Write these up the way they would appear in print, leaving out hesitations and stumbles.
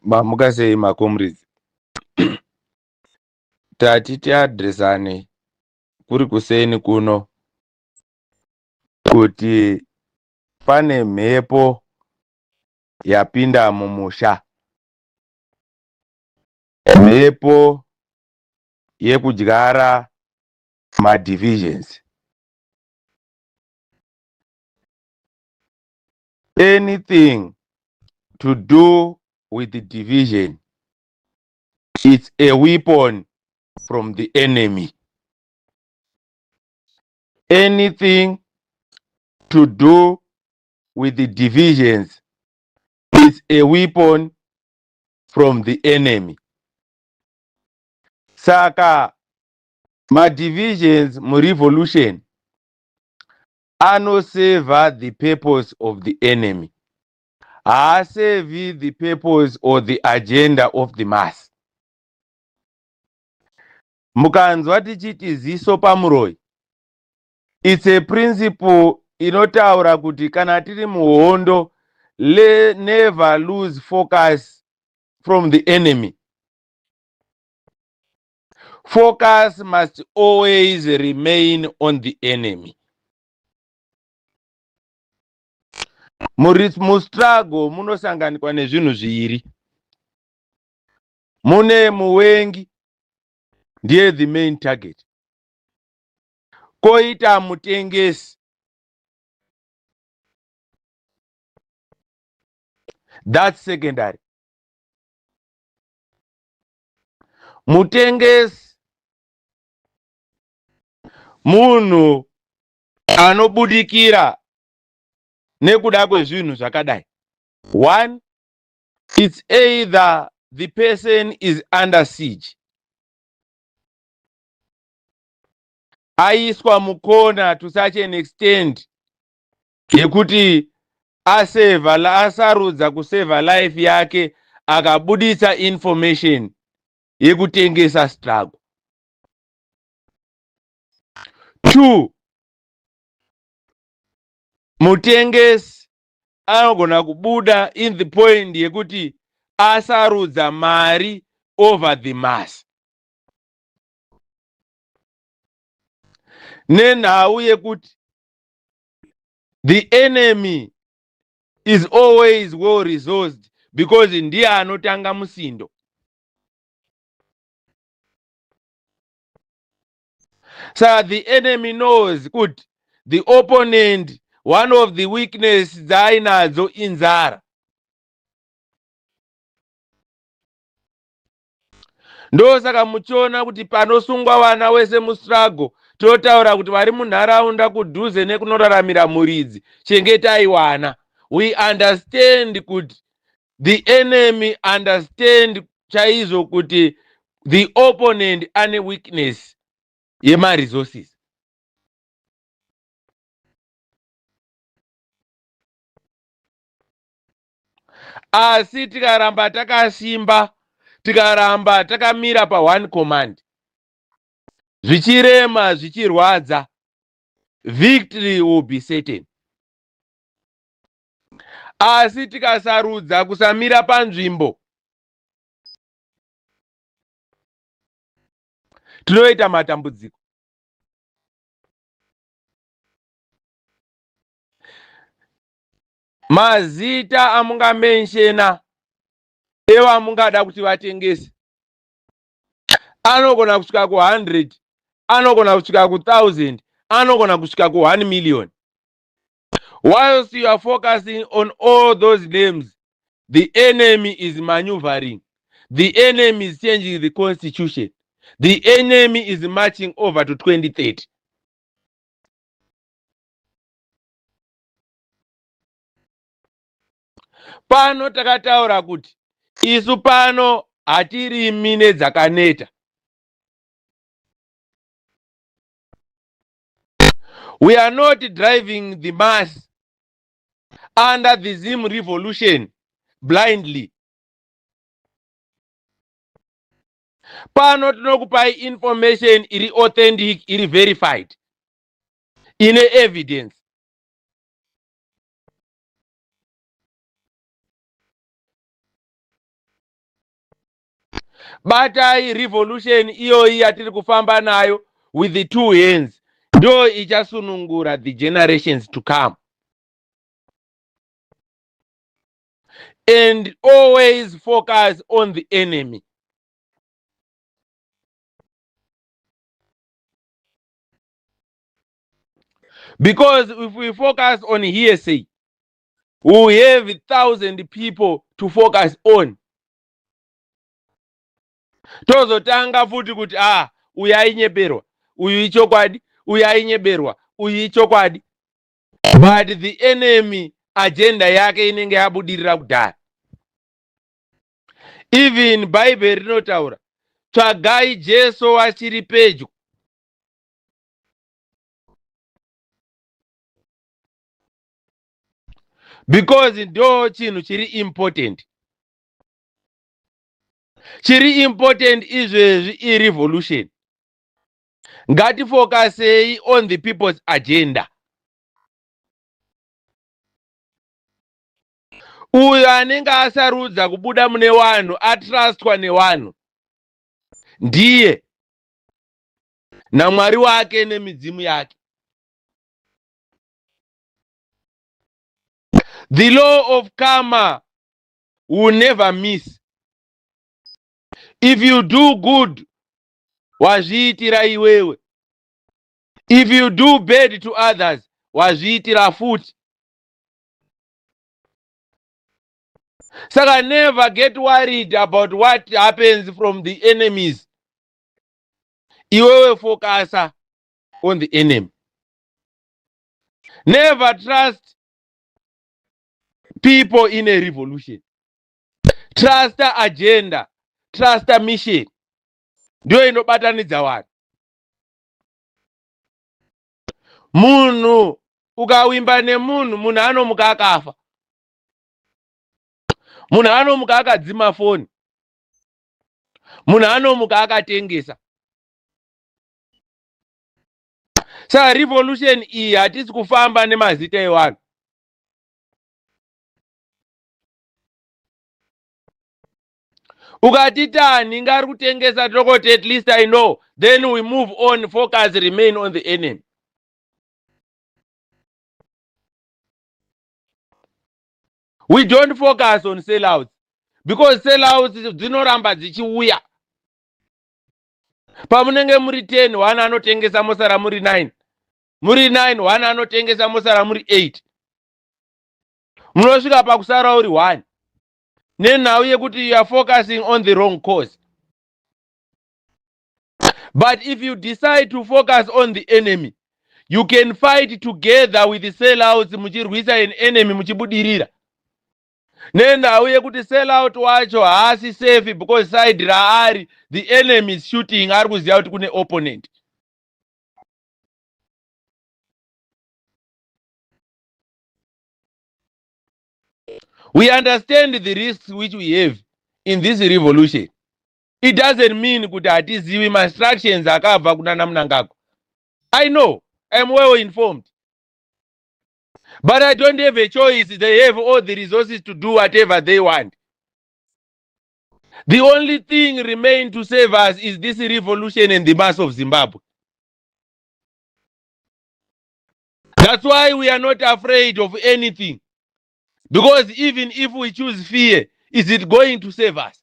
Mamuka sei macomrades? Tati tiadresane kuri kuseni kuno kuti pane mhepo yapinda mumusha. Mhepo yekudyara madivisions. Anything to do with the division, it's a weapon from the enemy. Anything to do with the divisions, it's a weapon from the enemy. Saka madivisions murevolution anoseva the purpose of the enemy, haasevi the purpose or the agenda of the mass. Mukanzwa tichiti ziso pamuroyi, it's a principle inotaura kuti kana tiri muhondo, le never lose focus from the enemy. Focus must always remain on the enemy. Mustruggle munosanganikwa nezvinhu zviiri. Mune muwengi, ndiye the main target, koita mutengesi. That's secondary. Mutengesi munhu anobudikira nekuda kwezvinhu zvakadai. One, it's either the person is under siege, aiswa mukona to such an extent yekuti aseva, asarudza kuseva life yake, akabuditsa information yekutengesa struggle. Two, mutengesi anogona kubuda in the point yekuti asarudza mari over the mass, nenhau yekuti the enemy is always well resourced because ndiye anotanga musindo. Saka the enemy knows kuti the opponent, one of the weakness dzaainadzo inzara. Ndosaka muchiona kuti panosungwa vana wese mustruggle, totaura kuti vari munharaunda kudhuze nekunoraramira muridzi, chengetai wana. We understand kuti the enemy understand chaizvo kuti the opponent ane weakness yemaresources. Asi tikaramba takasimba, tikaramba takamira paone command, zvichirema, zvichirwadza, victory will be certain. Asi tikasarudza kusamira panzvimbo, tinoita matambudziko. Mazita amungamenshena evamungada kuti vatengese anogona kusvika ku100, anogona kusvika ku1000, anogona kusvika ku1 million. Whilst you are focusing on all those names, the enemy is maneuvering, the enemy is changing the constitution, the enemy is marching over to 2030. Pano takataura kuti isu pano hatirimi nedzakaneta. We are not driving the mass under the Zim revolution blindly. Pano tinokupai information iri authentic, iri verified, ine evidence. Batai revolution iyoyi yatiri kufamba nayo with the two hands, ndo ichasunungura the generations to come. And always focus on the enemy. Because if we focus on hearsay, we have 1,000 people to focus on. Tozotanga futi kuti uyu ainyeberwa, uyu ichokwadi, uyu ainyeberwa, uyu ichokwadi. But the enemy agenda yake inenge yabudirira kudhara. Even Bible rinotaura, tsvagai Jesu achiri pedyo. Because ndo chinhu chiri important. Chiri important izvezvi irevolution. Ngatifokasei on the people's agenda. Uyo anenge asarudza kubuda mune vanhu, atrustwa nevanhu, ndiye naMwari wake nemidzimu yake. The law of karma will never miss. If you do good, wazviitira iwewe. If you do bad to others, wazviitira futi. Saka never get worried about what happens from the enemies. Iwewe focus on the enemy. Never trust people in a revolution. Trust agenda, trust mission. Ndiyo inobatanidza vanhu. Munhu ukawimba nemunhu, munhu anomuka akafa. Munhu anomuka akadzima foni. Munhu anomuka akatengesa. Saka revolution iyi hatisi kufamba nemazita evanhu. Ukati tani ngari kutengesa, tokoti at least I know, then we move on, focus remain on the enemy. We don't focus on sellouts because sellouts dzinoramba dzichiuya. Pamunenge muri 10, one anotengesa, mosara muri 9. Muri 9, one anotengesa, mosara muri 8. Munosvika pakusara uri 1 nenhau yekuti you are focusing on the wrong cause. But if you decide to focus on the enemy, you can fight together with the sellouts, muchirwisa an enemy muchibudirira. Nenhau yekuti sellout wacho haasi safe because side raari the enemy is shooting, ari kuziva kuti kune opponent. We understand the risks which we have in this revolution. It doesn't mean kuti hatizivi ma-instructions akabva kuna Mnangagwa. I know, I'm well informed. But I don't have a choice. They have all the resources to do whatever they want. The only thing remain to save us is this revolution and the mass of Zimbabwe. That's why we are not afraid of anything. Because even if we choose fear, is it going to save us?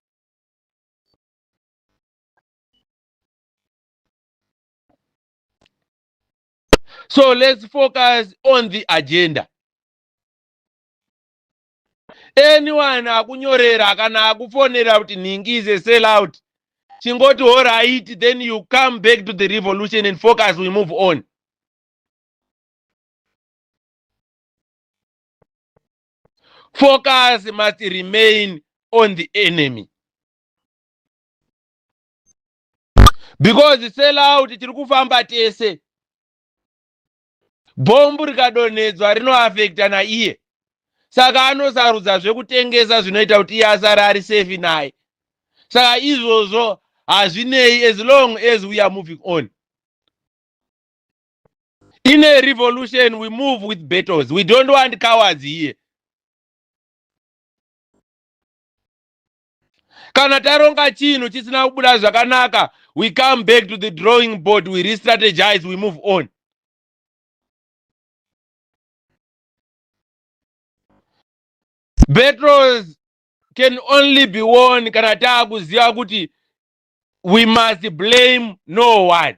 So let's focus on the agenda. Anyone akunyorera kana akufonera kuti nhingi is a sell out, chingoti all right, then you come back to the revolution and focus, we move on. Focus must remain on the enemy. Because sell out tiri kufamba tese. Bhombu rikadonhedzwa rinoafekta naiye. Saka anosarudza zvekutengesa zvinoita kuti iye asare ari safe naye. Saka izvozvo hazvinei as long as we are moving on. In a revolution we move with battles. We don't want cowards here. Kana taronga chinhu chisina kubuda zvakanaka, we come back to the drawing board, we restrategize, we move on. Battles can only be won kana taakuziva kuti we must blame no one.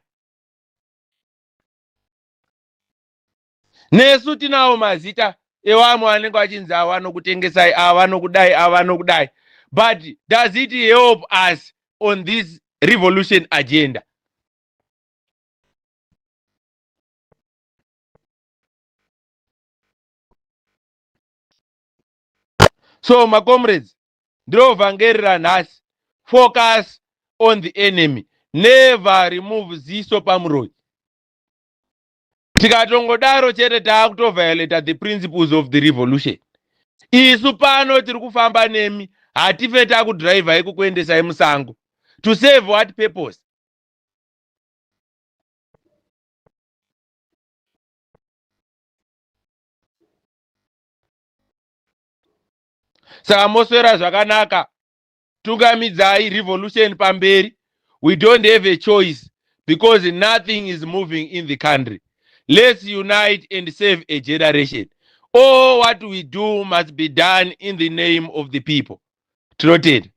Nesu tinawo mazita evamwe vanenge vachinzi ava vanokutengesai, ava vanokudai, ava vanokudai, but does it help us on this revolution agenda? So macomrades, ndirovhangeri ranhasi, focus on the enemy, never remove ziso pamuroyi. Tikatongodaro chete taakutoviolata the principles of the revolution. Isu pano tiri kufamba nemi, hatife takudhiraivhai kukuendesai musango. To save what purpose? Saka moswera zvakanaka, tungamidzai revolution pamberi. We don't have a choice because nothing is moving in the country. Let's unite and save a generation. All what we do must be done in the name of the people. Tinotenda.